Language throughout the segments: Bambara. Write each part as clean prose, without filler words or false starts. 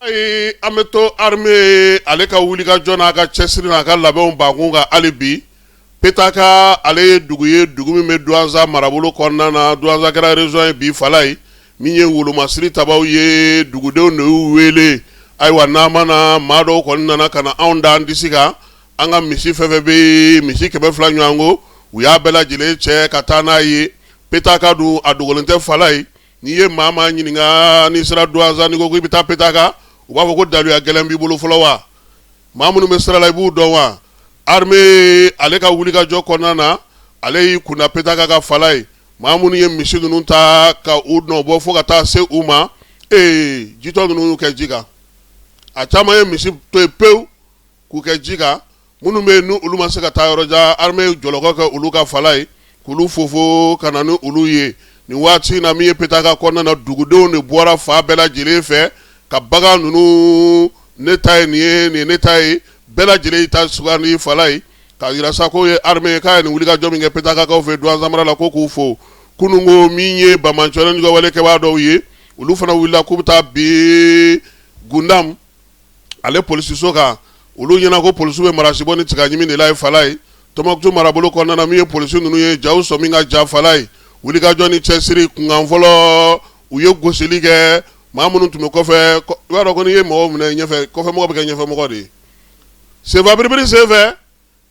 Ayi, an bɛ to armée ale ka wulikajɔ n'a ka cɛsiri n'a ka labɛnw bankun kan hali bi. Petaka ale ye dugu ye, dugu min bɛ Duwanza marabolo kɔnɔna na. Duwanza kɛra région ye bi Falaye. Min ye wolomasiri tabaw ye, dugudenw de y'u wele. Ayiwa, n'a ma na, maa dɔw kɔni nana ka na anw da an disi kan. An ka misi fɛn fɛn bɛ yen, misi 200 ɲɔgɔn ko, u y'a bɛɛ lajɛlen cɛ ka taa n'a ye. Petaka dun, a dogolen tɛ Falaye. N'i ye maa maa ɲininka, n'i sera Duwanza, n'i ko k'i bɛ taa Petaka, u b'a fɔ ko daluya gɛlɛn b'i bolo fɔlɔ wa? Maa minnu bɛ sira la, i b'u dɔn wa? Armée ale ka wulikajɔ kɔnɔna na, ale y'i kunda Petaka kan Falaye. Maa minnu ye misi ninnu ta ka u nɔbɔ fo ka taa se u ma, ee, jitɔ ninnu y'u kɛ ji kan. A caman ye misi to yen pewu k'u kɛ ji kan. Minnu bɛ yen, ni olu ma se ka taa yɔrɔ jan, armée ye jɔlɔkɔ kɛ olu kan Falaye, k'olu fofo ka na ni olu ye. Nin waati in na, min ye Petaka kɔnɔna na, dugudenw de bɔra fan bɛɛ lajɛlen fɛ ka bagan ninnu, ne ta ye nin ye, nin ye ne ta ye, bɛɛ lajɛlen y'i ta sugandi Falaye, k'a jira sa k'o ye armée ye, k'a ye nin wulikajɔ min kɛ Petakakaw fɛ Duwanza mara la, ko k'u fo. Kununko, min ye banbaanciwale juguwale kɛbaa dɔw ye, olu fana wulila k'u bɛ taa bin Gundam ale polisiso kan. Olu ɲɛna ko polisiw bɛ marasibɔ ni tiga ɲimi de la ye Falaye. Tɔnbukutu marabolo kɔnɔna na, min ye polisi ninnu ye, jaw sɔmi ka ja Falaye. Wulikajɔ ni cɛsiri kunkan fɔlɔ, u ye gosili kɛ maa minnu tun bɛ kɔfɛ. I b'a dɔn ko n'i ye mɔgɔw minɛ ɲɛfɛ, kɔfɛmɔgɔ bɛ kɛ ɲɛfɛmɔgɔ de ye. Senfa biribiri senfɛ,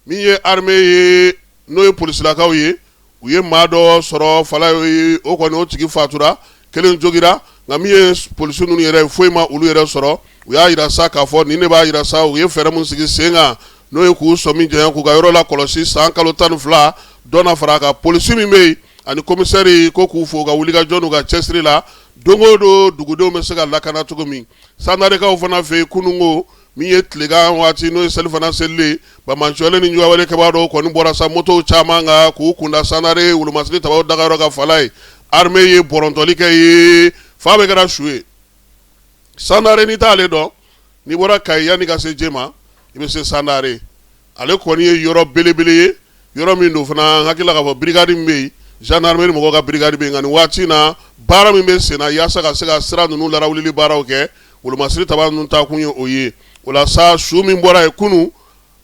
min ye armée ye, n'o ye polisilakaw ye, u ye maa dɔ sɔrɔ Falaye. O kɔni, o tigi fatura, kelen jogira. Nka min ye polisi ninnu yɛrɛ ye, foyi ma olu yɛrɛ sɔrɔ. U y'a jira sa k'a fɔ nin de b'a jira sa, u ye fɛɛrɛ min sigi sen kan, n'o ye k'u sɔmi janya, k'u ka yɔrɔ lakɔlɔsi san kalo 12 dɔ na fara a kan. Polisi min bɛ yen ani komisɛri, ko k'u fo u ka wulikajɔ n'u ka cɛsiri la. Don o don, dugudenw bɛ se ka lakana cogo min. Sandarekaw fana fɛ yen, kununko, min ye tilegan waati, n'o ye selifana selilen, banbaanciwale ni juguwale kɛbaa dɔw kɔni bɔra sa motow caman kan k'u kunda Sandare wolomasiri tabaw dagayɔrɔ kan Falaye. Armée ye bɔrɔntɔli kɛ ye, fan bɛɛ kɛra su ye. Sandare, n'i t'ale dɔn, n'i bɔra Kayi, yanni ka se Jema, i bɛ se Sandare. Ale kɔni ye yɔrɔ belebele ye, yɔrɔ min don fana, n hakili la k'a fɔ brigade min bɛ yen, gendarmerie mɔgɔw ka brigade bɛ yen. Nka nin waati in na, baara min bɛ sen na yaasa ka se ka sira ninnu larawulili baaraw kɛ, wolomasiri taba ninnu ta kun ye o ye. O la sa, su min bɔra yen kunun,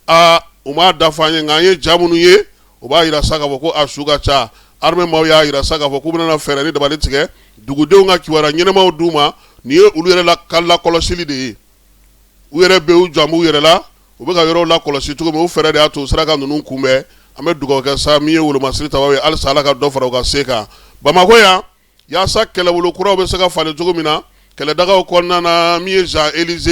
aa, u m'a dafa an ye, nka an ye ja minnu ye, o b'a jira sa k'a fɔ ko a su ka ca. Armée maaw y'a jira sa k'a fɔ k'u bɛna fɛɛrɛ ni dabali tigɛ, dugudenw ka kibaruya ɲɛnamaw d'u ma. Nin ye olu yɛrɛ la ka lakɔlɔsili de ye. U yɛrɛ bɛ u jɔ u yɛrɛ la, u bɛ ka yɔrɔw lakɔlɔsi cogo min, o fɛɛrɛ de y'a to u sera ka ninnu kunbɛn. An bɛ dugawu kɛ sa, min ye wolomasiri tabaw ye, halisa Ala ka dɔ fara u ka se kan Bamakɔ yan, yaasa kɛlɛbolo kuraw bɛ se ka falen cogo min na kɛlɛdagaw kɔnɔna na. Min ye Jean Élysée